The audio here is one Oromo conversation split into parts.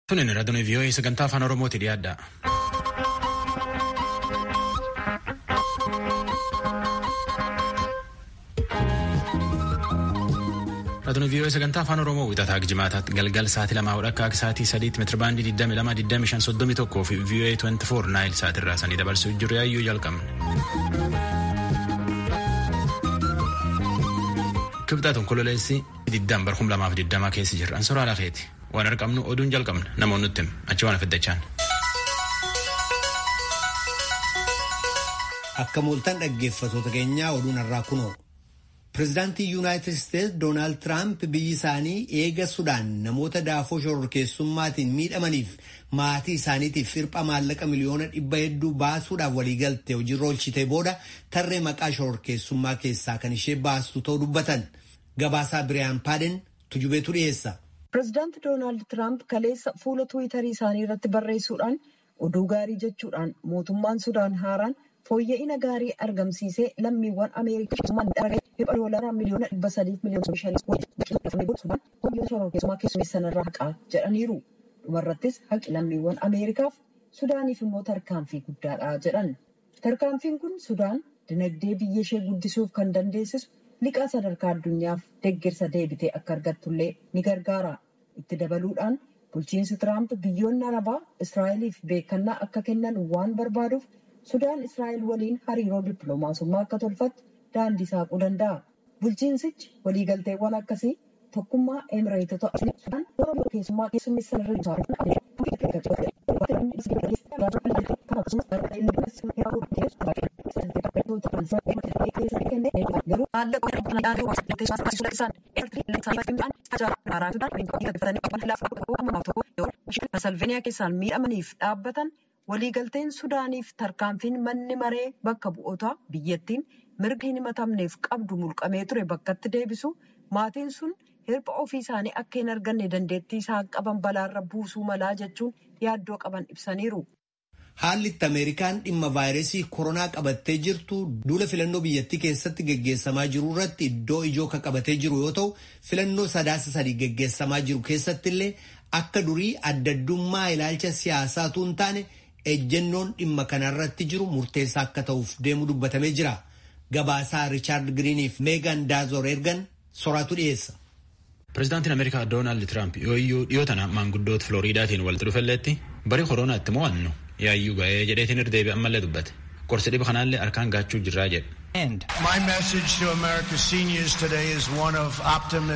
Tunin raadiyoon VOA sagantaa afaan Oromooti dhiyaadha. Raadiyoon VOA sagantaa afaan Oromoo wixataa jimaataatti galgal sa'aatii 2 hodha akka sa'aatii 3 meetira baandii 22 25 31 fi VOA 24 naayil sa'aatirraa sanii dabarsuu jiru yaayyuu jalqabne. Kibxaa Onkololeessi 20 2020 keessa jirra. Ansoraa Lafeeti. Waan arqabnu oduun jalqabna namoonni nutti hima achi waan afiddachaan. Akka mooltan dhaggeeffattoota keenyaa oduun har'aa kunoo. Pireezidaantii Yuunaayitid Isteetsi Doonaald Tiraamp biyyi isaanii eega Sudaan namoota daafoo shororkeessummaatiin miidhamaniif maatii isaaniitiif hirpha maallaqa miliyoona 700 baasuudhaaf waliigalte hojiirra oolchitee booda tarree maqaa shororkeessummaa keessaa kan ishee baastu ta'uu dubbatan. Gabaasaa Biriyaan Paaden tujubeetu dhiyeessa. Pireezidaanti Doonaald Tiraamp kaleessa fuula Tiwiitarii isaanii irratti barreessuudhaan oduu gaarii jechuudhaan mootummaan Sudaan haaraan fooyya'ina gaarii argamsiisee lammiiwwan Ameerikaa hirpha doolaraa miliyoona 300 miliyoona 5 shororkeessummaa keessummeessan irraa haqaa jedhaniiru. Dhumarrattis haqi lammiiwwan Ameerikaaf Sudaaniif immoo tarkaanfii guddaadha jedhan. Tarkaanfiin kun Sudaan dinagdee biyya ishee guddisuuf kan dandeessisu liqaa sadarkaa addunyaaf deeggarsa deebitee akka argattullee ni gargaara. Itti dabaluudhaan bulchiinsi Tiraamp biyyoonni Arabaa Israa'eliif beekannaa akka kennan waan barbaaduuf Sudaan Israa'el waliin hariiroo dippiloomaasummaa akka tolfattu daandii saaquu danda'a. Bulchiinsichi waliigalteewwan akkasii tokkummaa Emireetota Sudaan keessummaa keessummeessan Pensilveeniyaa keessaan miidhamaniif dhaabbatan waliigalteen Sudaaniif tarkaanfiin manni maree bakka bu'ootaa biyyattiin mirga hin himatamneef qabdu mulqamee ture bakkatti deebisu maatiin sun hirpha ofii isaanii akka hin arganne dandeettii isaan qaban balaarra buusuu malaa jechuun yaaddoo qaban ibsaniiru. Haalli itti Ameerikaan dhimma vaayirasii koronaa qabattee jirtu duula filannoo biyyattii keessatti geggeessamaa jiru irratti iddoo ijoo kan qabatee jiru yoo ta'u, filannoo Sadaasa 3 geggeessamaa jiru keessatti illee akka durii addaddummaa ilaalcha siyaasaatu hin taane ejjennoon dhimma kanarratti jiru murteessaa akka ta'uuf deemu dubbatamee jira. Gabaasaa Riichaard Giriiniif Meegan Daazor ergan soraatu dhiyeessa. Pireezidaantiin Ameerikaa Doonaald Tiraamp yooyyuu dhiyoo tana maanguddoota Filooriidaatiin walitti dhufelleetti bari koronaatti mo'annu yaayyuu ga'ee jedheetiin irra deebi'e ammallee dubbate. Qorsi dhiba kanaallee harkaan gaachuu jirraa jedhe.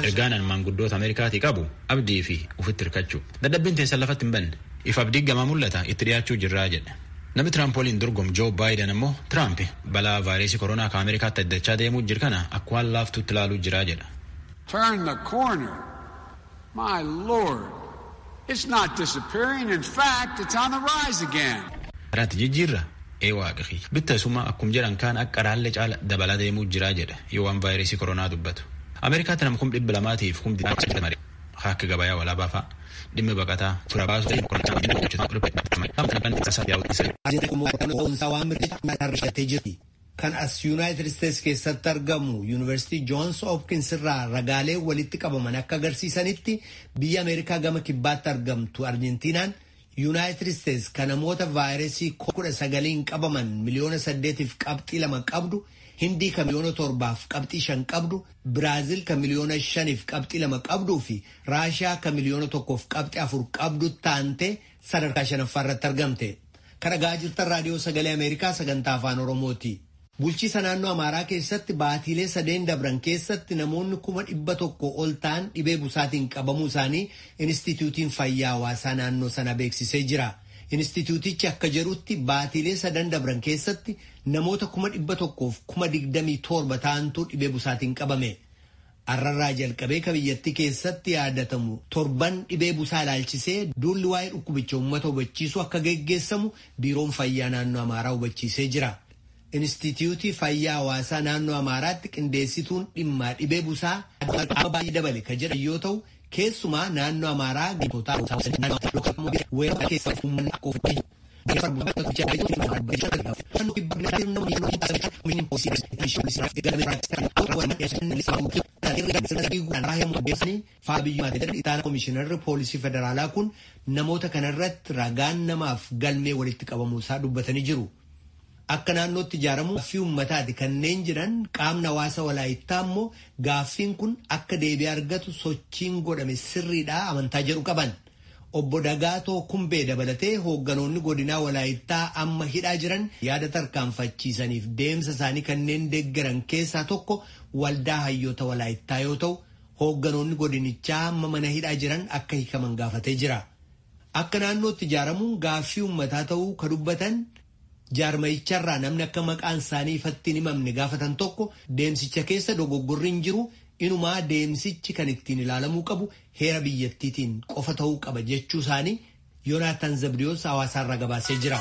Ergaan maanguddoota Ameerikaatii qabu abdii fi ufitti hirkachuu. Dadhabbiin teessan lafatti hin banne. If abdii gamaa mul'ata itti dhiyaachuu jirraa jedhe. Namni Tiraamp waliin dorgomu Joo Baayiden ammoo Tiraamp balaa vaayirasii koronaa kan Ameerikaatti addachaa deemuu jiru kana akka waan laaftuutti ilaaluu jiraa jedha. Turn the corner. My Lord. It's not disappearing. In fact, it's on the rise again. Karaatti jijjiirra ee waaqi. Bitta isuma akkum jedhan kaan akka raallee caala dabalaa deemuu jiraa jedha yoo waan vaayirasii koronaa dubbatu. Ameerikaatti nama 220,000 akka gabayaa walaabaa fa'a dhimmi baqataa fura baasuu. Kan as Yuunaayitid Isteetsi keessatti argamu Yuunivarsiitii Joons Hopkins irraa ragaalee walitti qabaman akka agarsiisanitti biyya Ameerikaa gama kibbaatti argamtu Arjentiinaan Yuunaayitid Isteetsi kan namoota vaayirasii 19 qabaman miliyoona 8.2 qabdu, Hindii kan miliyoona 7.5 qabdu, Biraazil kan miliyoona 5.2 qabduu fi Raashiyaa kan miliyoona 1.4 qabdu taante sadarkaa shanaffaa irratti argamte. Kan dhagaa jirtan raadiyoo sagalee Ameerikaa sagantaa afaan Oromooti. Bulchiisa naannoo Amaaraa keessatti baatiilee sadeen dabran keessatti namoonni 100,000 ol ta'an dhibee busaatiin qabamuu isaanii Inistituutiin Fayyaa Hawaasaa naannoo sana beeksisee jira. Inistituutichi akka jedhutti baatiilee sadan dabran keessatti namoota 127,000 ta'antu dhibee busaatiin qabame. Arrarraa jalqabee kan biyyattii keessatti yaadatamu torban dhibee busaa ilaalchisee duulli waa'ee dhukkubicha uummata hubachiisuu akka geggeessamu biiroon fayyaa naannoo Amaaraa hubachiisee jira. Inistituutii Fayyaa Hawaasaa naannoo Amaaraatti qindeessituun dhimma dhibee busaa baay'ee dabale kan jedhan yoo ta'u, keessumaa naannoo Amaaraa Komishinarri poolisii federaalaa kun namoota kanarratti ragaan namaaf galmee walitti qabamuu isaa dubbatanii jiru. Akka naannootti ijaaramu gaaffii uummataati kanneen jedhan qaamni hawaasa Walaayittaa immoo gaaffiin kun akka deebii argatu sochiin godhame sirriidhaa amantaa jedhu qaban. Obbo Dagaatoo Kumbee dabalatee hoogganoonni godinaa Walaayittaa amma hidhaa jiran yaada tarkaanfachiisaniif deemsa isaanii kanneen deeggaran keessaa tokko waldaa hayyoota Walaayittaa yoo ta'u, hoogganoonni godinichaa amma mana hidhaa jiran akka hiikaman gaafatee jira. Akka naannootti ijaaramuun gaaffii uummataa ta'uu ka dubbatan jaarmayicharraa namni akka maqaan isaanii ifatti hin himamne gaafatan tokko deemsicha keessa dogoggorri hin jiru. Inumaa deemsichi kan ittiin ilaalamuu qabu heera biyyattiitiin qofa ta'uu qaba jechuu isaanii Yoonaataan Zabdiyoos hawaasaarraa gabaasee jira.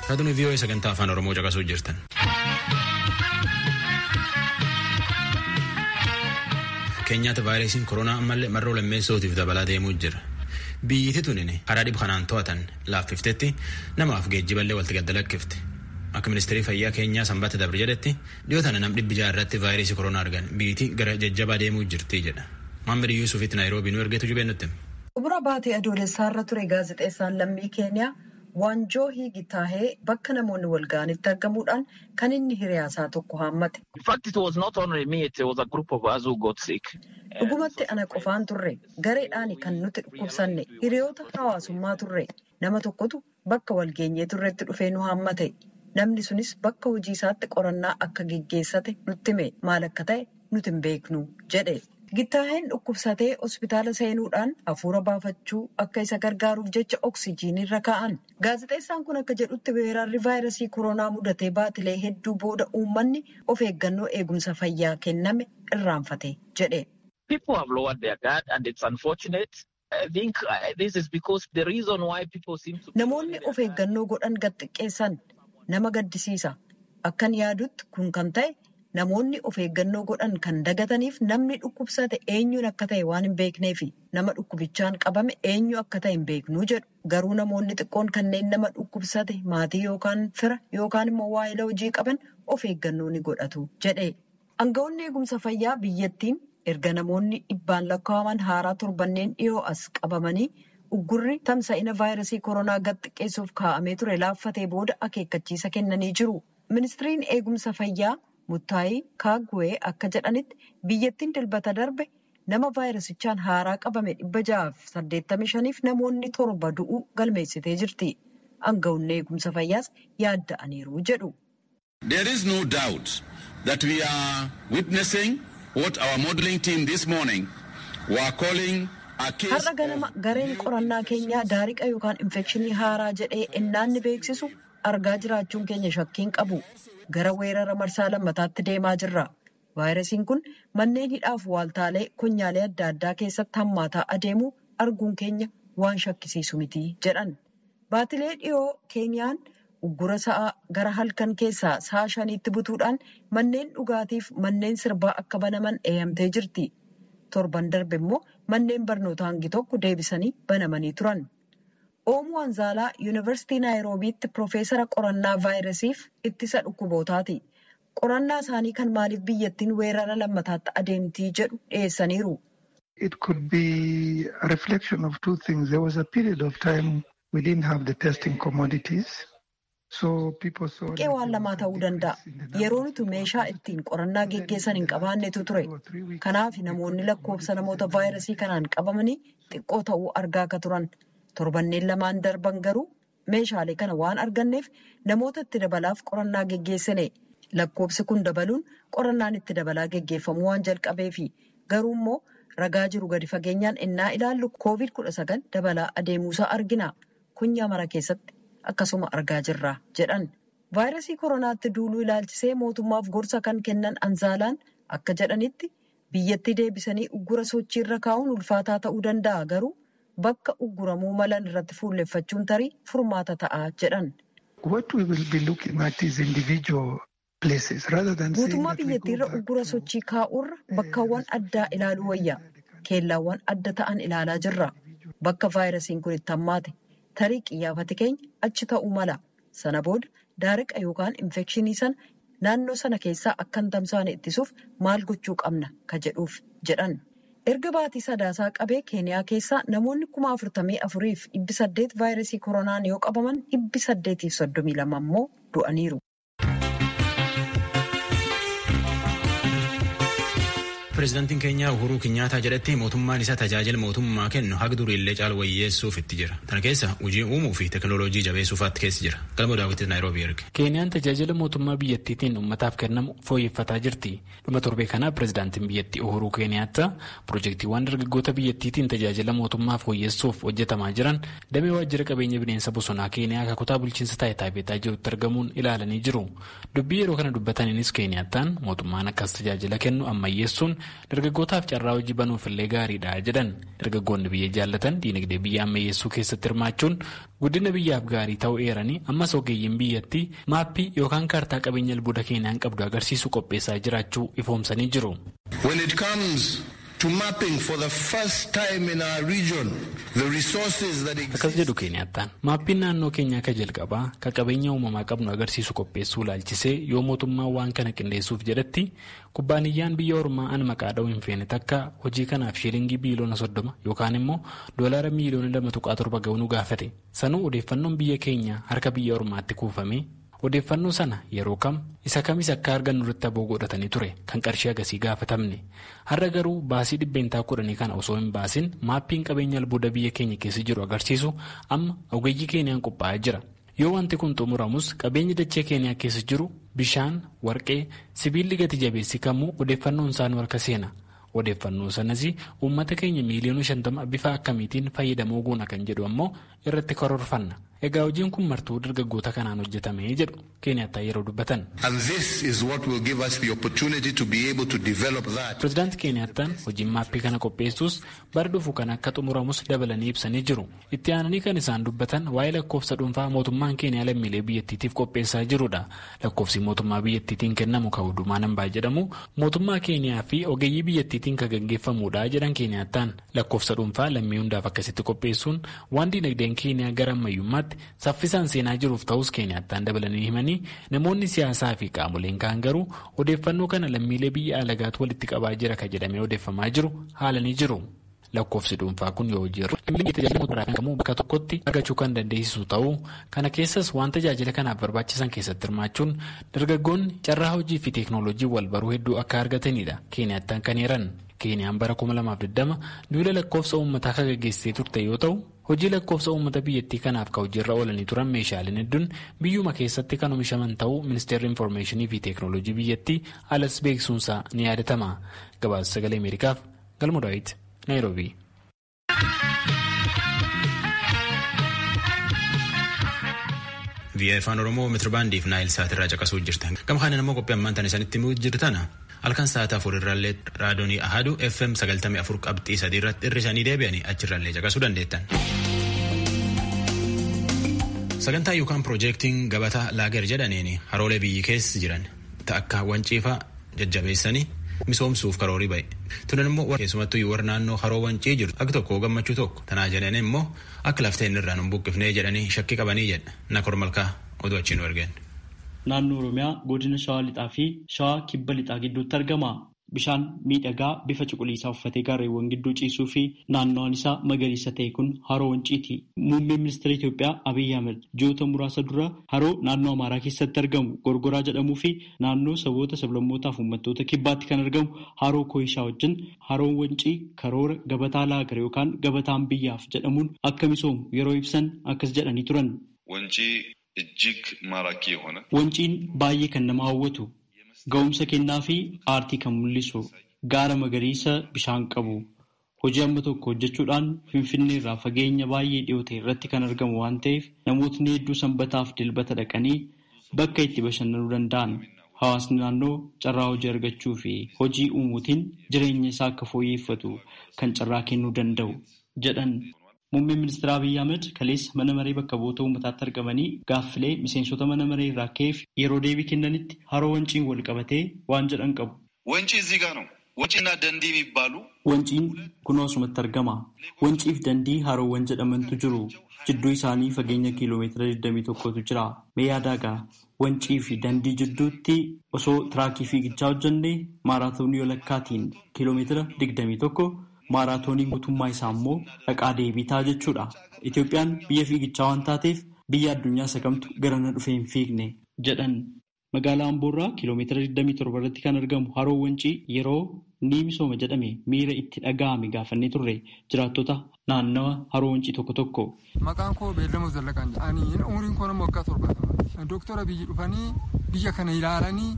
Raadiyoo VOA sagantaa afaan Oromoo caqasuu jirtan. Keenyaatti vaayirasiin koronaa ammallee marroo lammeessootiif dabalaa deemuu jira. Biyyiti tunin karaa dhib kanaan to'atan laaffiftetti namaaf geejjiballee walitti gaddalakkifte. Akka ministeerri fayyaa keenyaa sanbata dabre jedhetti dhiyoo tana nam 600 irratti vaayirasii koronaa argan biyyiti gara jajjabaa deemuu jirti jedha. Maammed Yuusufitti Naayiroobii nu ergeetu jubee nutti. Xumura baatee adoolessaarra ture gaazexeessaan lammii Keeniyaa Waanjoo Hiigitaahee bakka namoonni wal ga'anitti argamuudhaan kan inni hiriyaasaa tokko haammate. Dhugumatti ana qofaan turre gareedhaan kan nuti dhukkubsanne hiriyoota hawaasummaa turre nama tokkotu bakka wal geenyee turretti dhufee nu haammate. Namni sunis bakka hojii isaatti qorannaa akka geggeessate nutti hime maal akka ta'e nuti hin beeknu jedhe. Gittaaheen dhukkubsatee hospitaala seenuudhaan hafuura baafachuu akka isa gargaaruuf jecha oksijiinirra kaa'an. Gaazexeessaan kun akka jedhutti weerarri vaayirasii koronaa mudatee baatilee hedduu booda uummanni of eeggannoo eegumsa fayyaa kenname irraanfate jedhe. Namoonni of eeggannoo godhan gad xiqqeessan. Nama gaddisiisa. Akkan yaadutti kun kan ta'e namoonni of eeggannoo godhan kan dagataniif namni dhukkubsate eenyuun akka ta'e waan hin beekneefi nama dhukkubichaan qabame eenyu akka ta'e hin beeknuu jedhu. Garuu namoonni xiqqoon kanneen nama dhukkubsate maatii yookaan fira yookaan immoo waayila hojii qaban of eeggannoo ni godhatu jedhe. Aangawoonni eegumsa fayyaa biyyattiin erga namoonni dhibbaan lakkaa'aman haaraa torbanneen dhiyoo as qabamanii uggurri tamsa'ina vaayirasii koronaa gad xiqqeessuuf kaa'amee ture laaffatee booda akeekkachiisa kennanii jiru. Ministiriin eegumsa fayyaa Muttaayii Kaagwee akka jedhanitti biyyattiin dilbata darbe nama vaayirasichaan haaraa qabame 685 namoonni 7 du'uu galmeessitee jirti. Aangawoonni eegumsa fayyaas yaadda'aniiru jedhu. There is no doubt that we are witnessing what our modeling team this morning were calling. Har'a ganama gareen qorannaa keenyaa daariqa yookaan infekshinii haaraa jedhee innaanni beeksisu argaa jiraachuun keenya shakkiin qabu. Gara weerara marsaa lammataatti deemaa jirra. Vaayirasiin kun manneen hidhaaf waaltaalee konyaalee adda addaa keessatti hammaataa adeemuu arguun keenya waan shakkisiisu miti jedhan. Baatilee dhiyoo Keeniyaan uggura sa'aa gara halkan keessaa sa'a 5tti butuudhaan manneen dhugaatiif manneen sirbaa akka banaman eeyyamtee jirti. Torban darbe immoo manneen barnootaa hangi tokko deebisanii banamanii turan. Oomu Anzaalaa Yuunivarsiitii Naayiroobiitti Piroofeesara qorannaa vaayirasiif ittisa dhukkubootaati. Qorannaa isaanii kan maaliif biyyattiin weerara lammataatti adeemtii jedhu dhiyeessaniiru. It could be a reflection of two things. There was a period of time we didn't have the testing commodities. Qe'ee waan lamaa ta'uu danda'a. Yeroo nuti meeshaa ittiin qorannaa geggeessan hin qabaannetu ture. Kanaaf namoonni lakkoofsa namoota vaayirasii kanaan qabamanii xiqqoo ta'uu argaa akka turan. Torbanneen lamaan darban garuu meeshaalee kana waan arganneef namoota itti dabalaaf qorannaa geggeessine. Lakkoofsi kun dabaluun qorannaan itti dabalaa geggeeffamuu waan jalqabeefi. Garuu immoo ragaa jiru gadi fageenyaan innaa ilaallu COVID-19 dabalaa adeemuusaa argina. Kunyaa mara keessatti akkasuma argaa jirra jedhan. Vaayirasii koronaatti duuluu ilaalchisee mootummaaf gorsa kan kennan Anzaalaan akka jedhanitti biyyatti deebisanii uggura sochiirra kaa'uun ulfaataa ta'uu danda'a garuu bakka ugguramuu malan irratti fuulleffachuun tarii furmaata ta'a jedhan. Guutummaa biyyattiirra uggura sochii kaa'uurra bakkawwan addaa ilaaluu wayya. Keellaawwan adda ta'an ilaalaa jirra. Bakka vaayirasiin kun itti hammaate tarii qiyyaafati keenya achi ta'uu mala. Sana booda daariqa yookaan infekshinii sana naannoo sana keessaa akka hin tamsaane ittisuuf maal gochuu qabna ka jedhuuf jedhan. Erga baatii sadaasaa qabee Keeniyaa keessaa namoonni 44,800 vaayirasii koronaan yoo qabaman 832 immoo du'aniiru. Pireezidaantiin keenya Uhuruu Kinyaataa jedhetti mootummaan isaa tajaajila mootummaa kennu haga duriillee caalu wayyeessuuf itti jira. Kana keessa hojii uumuu fi teekinooloojii jabeessuufaatti keessa jira. Galma daawwitti Naayiroobii erge. Keeniyaan tajaajila mootummaa biyyattiitiin uummataaf kennamu fooyyeffataa jirti. Dhuma torbee kanaa pireezidaantiin biyyattii Uhuruu Keeniyaattaa piroojeektiiwwan dargaggoota biyyattiitiin tajaajila mootummaa fooyyessuuf hojjetamaa jiran damee waajjira qabeenya bineensa bosonaa Keeniyaa kutaa bulchiinsa Taayitaa Beetaa jirutti argamuun ilaalanii jiru. Dubbii yeroo kana dubbataniinis Keeniyaattaan mootummaan akkas tajaajila kennu ammayyeessuun dargaggootaaf carraa hojii banuuf illee gaariidha jedhan. Dargaggoonni biyya jaallatan diinagdee biyya ammayyeessuu keessatti hirmaachuun guddina biyyaaf gaarii ta'uu eeranii ammas ogeeyyiin biyyattii maappii yookaan kaartaa qabeenya albuuda Keeniyaan qabdu agarsiisu qopheessaa jiraachuu ifoomsanii jiru. When it comes to mapping for the first time in our region, the resources that exist. Akkas jedhu Keeniyaattaan maappiin naannoo keenyaa ka jalqabaa ka qabeenya uumamaa qabnu agarsiisu qopheessuu laalchisee yoo mootummaan waan kana qindeessuuf jedhetti kubbaaniyyaan biyya ormaa an maqaa dha'uu hin feene takka hojii kanaaf shiilingii biiliyoona 30 yookaan immoo doolaara miiliyoona 2.7 ga'uu nu gaafate. Sanuu odeeffannoon biyya keenya harka biyya ormaatti kuufame. Odeeffannoo sana yeroo kam isa kamis akka argannu irratti aboo godhatanii ture kan qarshii agasii gaafatamne. Har'a garuu baasii 10% kana osoo hin baasin maappiin qabeenya albuuda biyya keenya keessa jiru agarsiisu amma ogeeyyii Keeniyaan qophaa'aa jira. Yoo wanti kun xumuramus qabeenyi dachee Keeniyaa keessa jiru bishaan, warqee, sibiilli gati jabeessi kamuu odeeffannoon isaan harka seena. Odeeffannoo sanas uummata keenya miiliyoona 50 bifa akkamiitiin fayyadamoo goona kan jedhu ammoo irratti karoorfanna. Egaa hojiin kun martuu dargaggoota kanaan hojjetame jedhu Keeniyaattaa yeroo dubbatan. Pireezidaanti Keeniyaattaan hojiin maappii kana qopheessuus bara dhufu kan akka xumuramus dabalanii ibsanii jiru. Itti aananii kan isaan dubbatan waa'ee lakkoofsa dhuunfaa mootummaan Keeniyaa lammiilee biyyattiitiif qopheessaa jirudha. Lakkoofsi mootummaa biyyattiitiin kennamu kan Hudumaa Nambaa jedhamu mootummaa Keeniyaa fi ogeeyyii biyyattiitiin kan gaggeeffamudha jedhan Keeniyaattaan. Lakkoofsa dhuunfaa lammii hundaaf akkasitti qopheessuun waan diinagdeen Keeniyaa gara ammayyummaatti saffisaan seenaa jiruuf ta'us Keeniyaattaan dabalanii himanii namoonni siyaasaa fi qaamoleen kaan garuu odeeffannoo kana lammiilee biyya alagaatu walitti qabaa jira kan jedhamee odeeffamaa jiru haalanii jiru. Lakkoofsi dhuunfaa kun yoo hojiirra tajaajila bakka tokkotti argachuu kan dandeessisu ta'uu kana keessas waan tajaajila kanaaf barbaachisan keessatti hirmaachuun dargaggoonni carraa hojii fi teeknooloojii wal baruu hedduu akka argatanidha Keeniyaattaan kan eeran. Keeniyaan bara 2020 duula lakkoofsa uummataa kan gaggeessitee turte yoo ta'u hojii lakkoofsa uummata biyyattii kanaaf kan hojiirra oolanii turan meeshaaleen hedduun biyyuma keessatti kan oomishaman ta'uu ministeerri infoormeeshinii fi teeknooloojii biyyattii alas beeksisuunsaa ni yaadatama. Gabaasa sagalee Ameerikaaf Galmo Daawit, Naayiroobii. VOA Afaan Oromoo meetirbaandiif Naayil Saat irraa caqasuu jirtan. Gama kaaniin immoo qophii ammaan tan isinitti himuu jirtana. Halkan sa'aatii 4 irraallee raadiyoonii Ahadu FM 94.3 irratti hir'isanii deebi'anii achirraallee caqasuu dandeettan. Sagantaa yookaan piroojeektiin gabataa laager jedhaniin haroolee biyyi keessa jiran akka wanciifaa jajjabeessanii misoomsuuf karoorii ba'e. Tunan immoo keessumattuu warra naannoo haroo wancii jiru akka tokko gammachuu tokko. Tanaa jedhan immoo akka laftee inni irraan hin buqqifnee jedhanii shakkii qabanii jedha. Nakor Malkaa oduu achiin nu ergeen. Naannoo Oromiyaa godina Shawaa Lixaa fi Shawaa Kibba Lixaa gidduutti argama. Bishaan miidhagaa bifa cuquliisaa uffatee gaarreewwan gidduu ciisuu fi naannawaan isaa magariisa ta'e kun haroo wanciiti. Muummeen ministeera Itoophiyaa Abiyyi Ahmed ji'oota muraasa dura haroo naannoo Amaaraa keessatti argamu Gorgoraa jedhamuu fi naannoo saboota sablammootaa fi uummattoota kibbaatti kan argamu haroo Kooyishaa wajjin haroon wancii karoora gabataa laagar yookaan gabataan biyyaaf jedhamuun akka misoomu yeroo ibsan akkas jedhanii turan. Wancii እጅግ ማራኪ የሆነ Wanciin baay'ee kan nama hawwatu ga'umsa kennaa fi aartii kan mul'isu gaara magariisa bishaan qabu hojii amma tokko hojjechuudhaan Finfinnee irraa fageenya baay'ee dhiyoo ta'e irratti kan argamu waan ta'eef namootni hedduu sanbataaf dilbata dhaqanii bakka itti bashannanuu danda'an hawaasni naannoo carraa hojii argachuu fi hojii uumuutiin jireenya isaa akka fooyyeffatu kan carraa kennuu danda'u jedhan. Muummeen ministeera Abiyyi Ahmed kaleessa mana maree bakka bu'oota uummataatti argamanii gaaffilee miseensota mana maree irraa ka'eef yeroo deebii kennanitti haroo wanciin wal qabatee waan jedhan qabu. ወንጪ እዚህ ጋር ነው። ወጪና ደንዲ የሚባሉ Wanciin kunoo asumatti argama. Wanciif dandii haroowwan jedhamantu jiru. Jidduu isaanii fageenya kiiloomeetira 21tu jira. Mee yaadaagaa wancii fi dandii jidduutti osoo tiraakii fiigichaa hojjenne maaraatoonii walakkaatiin kiiloomeetira 21 maaraatoonii guutummaa isaa immoo dhaqaa deebii ta'a jechuudha. Itoophiyaan biyya fiigichaa waan taateef biyya addunyaa isa kamtu garana dhufee hin fiigne jedhan. Magaalaa Amboorraa kiiloomeetira 27 irratti kan argamu haroo Wancii yeroo ni misooma jedhame miira itti dhaga'ame gaafannee turre jiraattota naannawa haroo Wancii tokko tokko. Maqaan koo Beellamoo Zallaqaan jedhama. Ani umriin koo nama waggaa 70. Dooktora Abiyyi dhufanii biyya kana ilaalanii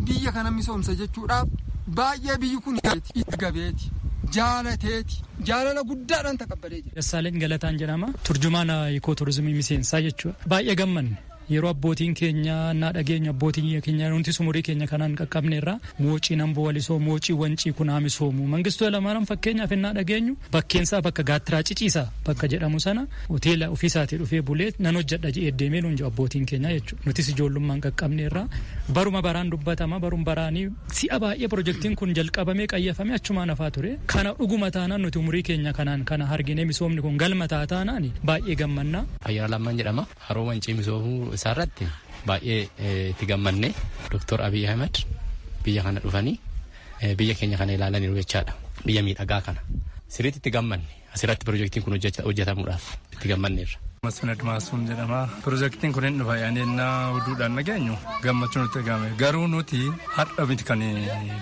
biyya kana misoomsa jechuudhaaf baay'ee biyyi kun itti gabeeti. Jaalateeti. Jaalala guddaadhaan taqabbalee jira. Dassaaleny Galataan jedhama. Turjumaana ikooturizimii miseensaa jechuudha. Baay'ee gammanne. Yeroo abbootiin keenya naa dhageenyu abbootiin keenya nuti umurii keenya kanaan qaqqabne irraa moocii namboo walisoo moocii wancii kun haa misoomu. Mangistuu Hayilamaariyaam fakkeenyaaf innaa dhageenyu bakkeensaa bakka gaattiraa ciciisaa bakka jedhamu sana hoteela ofiisaatii dhufee bulee nan hojjedha jedhee deemee nuun jedhu abbootiin keenya jechuudha. Nutis ijoollummaan qaqqabne irraa baruma baraan dubbatama baruma baraanii si'a baay'ee pirojektiin kun jalqabamee qayyafamee achumaan hafaa ture. Kana dhuguma taanaan nuti umurii keenya kanaan kana arginee misoomni kun galma taataanaan baay'ee gammanna. Fayyaa Lammaan jedhama. Haroo Wancii misoomuu isaarratti baay'ee itti gammanne Dr. Abiy Ahmed biyya kana dhufanii biyya keenya kana ilaalaniiru jechaadha. Biyya miidhagaa kana. Sirriitti itti gammanne asirratti pirojektiin kun hojjetamuudhaaf itti gammanneerra. Masfin Admaasuun jedhama. Pirojektiin kun hin dhufa yaanennaa oduudhaan dhageenyu gammachuun nutti dhagahame. Garuu nuti har'a miti kan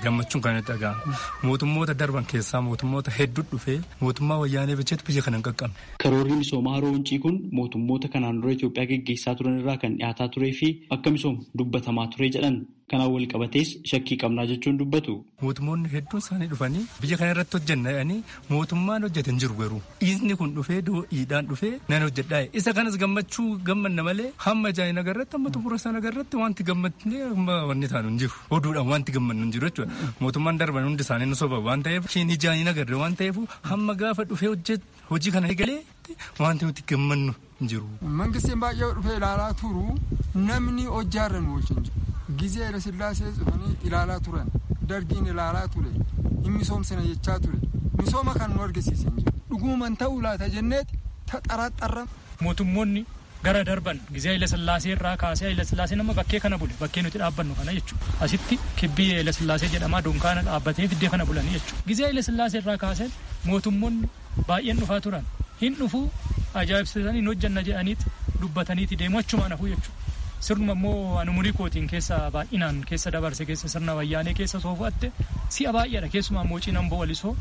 gammachuun kan nutti dhagahame. Mootummoota darban keessaa mootummoota hedduu dhufee mootummaa wayyaanee bicheetu biyya kana hin qaqqabne. Karoorri misoomaa haroo Wancii kun mootummoota kanaan dura Itoophiyaa geggeessaa turan irraa kan dhiyaataa turee fi akka misoomu dubbatamaa ture jedhan. Kanaan wal qabatees shakkii qabnaa jechuun dubbatu. Mootummoonni hedduun isaanii dhufanii biyya kana irratti hojjenna jedhanii mootummaan hojjete hin jiru garuu. Dhiisni kun dhufee doo'iidhaan dhufee nan hojjedhaa. Isa kanas gammachuu gammanna malee hamma jaayina agarratti hamma xumura sana agarratti wanti gammannee hamma wanni taanu hin jiru. Oduudhaan wanti gammannu hin jiru jechuudha. Mootummaan darban hundi isaanii nu soba waan ta'eef ishiin ijaaniin agarre waan ta'eef hamma gaafa dhufee hojii kana eegalee wanti nuti gammannu hin jiru. Mangistiin baay'ee dhufee ilaalaa turu namni hojjaarra nu wajjin jiru. Gizee Hayilasillaasee dhufanii ilaalaa turan dargiin ilaalaa ture hin misoomsina jechaa ture misooma kan nu argisiise hin jiru dhuguman ta'uu laata jenneeti taxaraxarra. Mootummoonni gara darban gizee Hayilasillaasee irraa kaasee Hayilasillaasee nama bakkee kana bule bakkee nuti dhaabbannu kana jechuudha. Asitti kibbii Hayilasillaasee jedhamaa dunkaana dhaabbatee iddoo kana bulanii jechuudha. Gizee Hayilasillaasee irraa kaasee mootummoonni baay'een dhufaa turan hin dhufuu ajaa'ibsiisanii hin hojjanna jedhaniiti dubbataniiti deemu achumaan hafuu jechuudha. Sirnuma immoo ani umurii kootiin keessa baay'inaan keessa dabarse keessa sirna wayyaanee keessa soofatte si'a baay'eedha keessumaa moocii namboo walisoo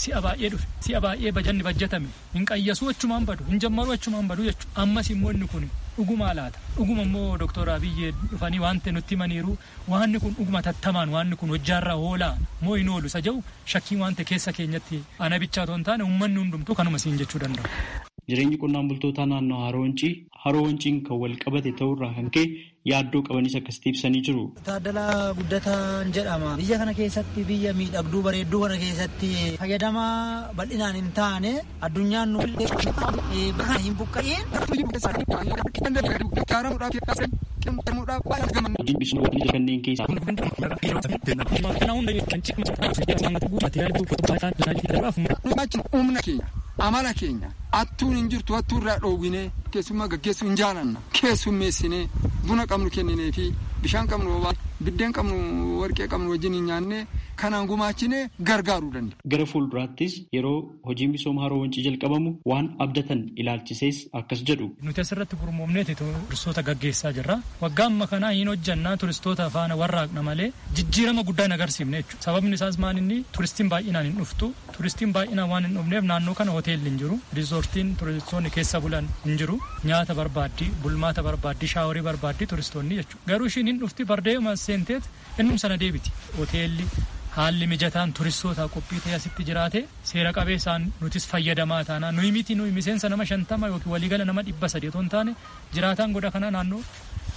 si'a baay'ee dhufe si'a baay'ee bajanni bajjatame hin qayyasuu achumaan badu hin jammaruu achumaan badu jechuudha ammas immoo inni kun dhugumaa laata dhuguma immoo Dooktor Abiyyi dhufanii waan ta'e nutti himaniiru waanni kun dhuguma tattamaan waanni kun hojjaarraa oolaa moo hin oolu isa jedhu shakkiin waan ta'e keessa keenyatti ana bichaa otoo hin taane uummanni hundumtuu kanuma siin jechuu danda'u. Jireenyi qonnaan bultootaa naannoo Haroo Wancii Haroo Wanciin kan wal qabate ta'urraa kan ka'e yaaddoo qabanis akkasitti ibsanii jiru. Taaddalaa Guddataan jedhama. Biyya kana keessatti biyya miidhagduu bareedduu kana keessatti fayyadamaa bal'inaan hin taane addunyaan nu bakka hin buqqa'in. Hojiin misooma kanneen keessaa. Humna keenya amala keenya attuun hin jirtu attuu irraa dhoowwinee keessummaa gaggeessuu hin jaalanna keessummeessinee buna qabnu kenninee fi bishaan qabnu biddeen qabnu warqee qabnu wajjin hin nyaanne kanaan gumaachinee gargaaruu danda'a. Gara fuulduraattis yeroo hojiin misooma haroo wancii jalqabamu waan abdatan ilaalchisees akkas jedhu. Nuti asirratti gurmoomneeti turistoota gaggeessaa jirra. Waggaa amma kanaa hin hojjannaa turistoota faana warraaqna malee jijjiirama guddaa hin agarsiifne jechuudha. Sababni isaas maal inni turistiin baay'inaan hin dhuftu. Turistiin baay'inaan waan hin dhufneef naannoo kana hoteelli hin jiru. Riizoortiin turistoonni keessa bulan hin jiru. Nyaata barbaaddi, bulmaata barbaaddi, shaaworii barbaaddi turistoonni jechuudha. Garuu ishiin hin dhufti bardeema seenteet innum sana deebiti. Hoteelli haalli mijataan turistoota qophii ta'e asitti jiraate seera qabeessaan nutis fayyadamaa taana nuyi miti nuyi miseensa nama 50 yookiin waliigala nama 300 otoo hin taane jiraataan goda kanaa naannoo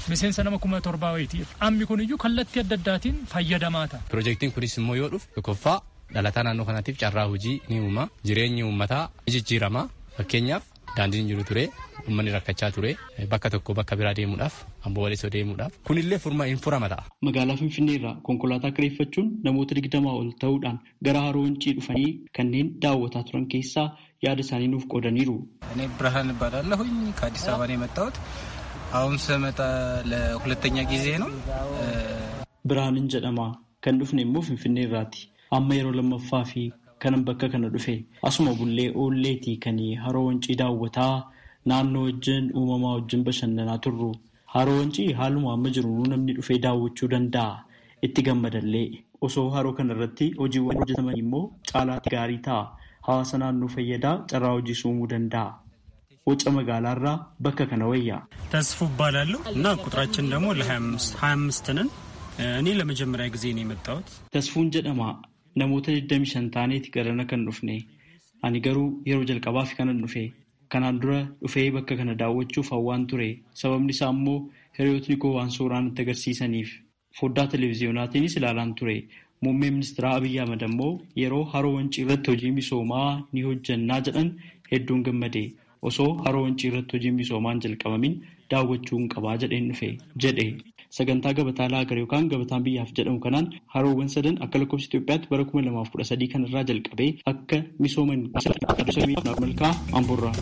miseensa nama 7,000 wayiiti. Ammi kun iyyuu kallattii adda addaatiin fayyadamaa ta'a. Pirojektiin kunis immoo yoo dhufu tokkoffaa dhalataa naannoo kanaatiif carraa hojii ni uuma. Jireenyi uummataa ni jijjiirama. Fakkeenyaaf daandiin jiru ture Uummanni rakkachaa ture bakka tokko bakka biraa deemuudhaaf amboo walisoo deemuudhaaf kunillee hin furama ta'a. Magaalaa Finfinnee irraa konkolaataa kireeffachuun namoota 20 ol ta'uudhaan gara haroo Wancii dhufanii kanneen daawwataa turan keessaa yaada isaanii nuuf qoodaniiru. እኔ ብርሃን እባላለሁኝ ከአዲስ አበባ ነው የመጣሁት። አሁን ስመጣ ለሁለተኛ ጊዜ ነው። Birhaanin jedhama. Kan dhufne immoo Finfinnee irraati. Amma yeroo lammaffaa fi kanan bakka kana dhufe asuma bullee oolleetii kan haroo Wancii daawwataa naannoo wajjin uumamaa wajjin bashannanaa turru. Haroo Wancii haaluma amma jiru namni dhufee daawwachuu danda'a. Itti gammadallee osoo haroo kana irratti hojiiwwan hojjetaman immoo caalaatti gaarii ta'a. Hawaasa naannoo fayyadaa carraa hojii uumuu danda'a. Waca magaalaarraa bakka kana wayya. ተስፉ እባላለሁ እና ቁጥራችን ደግሞ ለ25 ነን። እኔ ለመጀመሪያ ጊዜ ነው የመጣሁት። Tasfuun jedhama. Namoota 25 taaneeti garana kan dhufne. Ani garuu yeroo jalqabaaf kanan dhufe. Kanaan dura dhufee bakka kana daawwachuuf hawwaan ture. Sababni isaa immoo hiriyootni koo waan suuraan itti agarsiisaniif. Foddaa televezyiyonaatiinis ilaalaan ture. Muummeen ministeera Abiyyi Ahmad ammoo yeroo haroo Wancii irratti hojii misoomaa ni hojjannaa jedhan hedduun gammade. Osoo haroo Wancii irratti hojii misoomaa hin jalqabamin daawwachuu hin qabaa jedheen dhufe jedhe. Sagantaa gabataa laagar yookaan gabataan biyyaaf jedhamu kanaan haroowwan sadan akka lakkoofsa Itoophiyaatti bara 2013 kanarraa jalqabee akka misooman malkaa Amboorraa.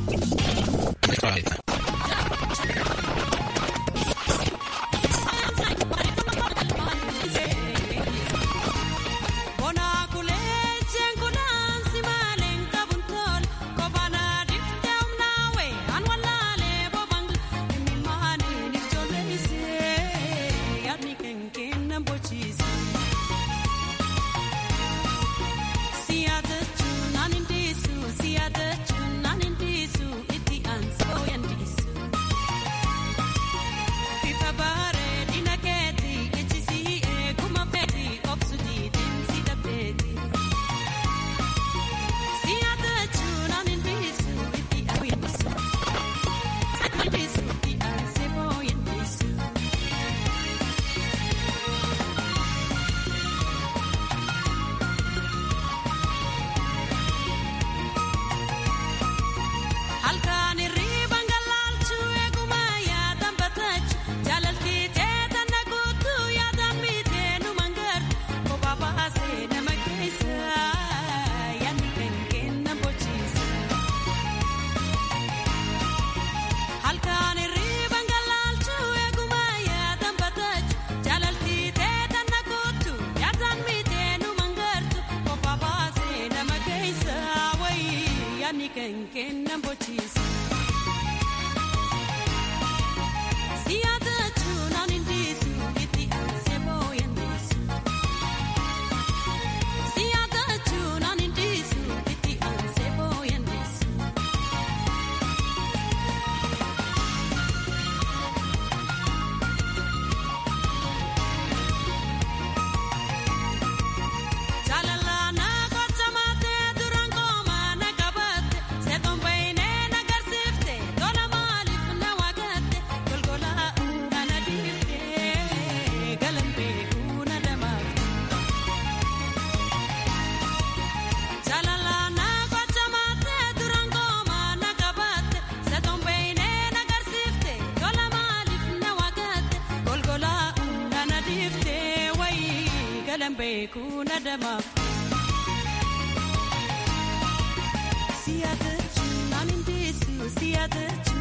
Siyaadachuu naan hin deessu siyaadachuu.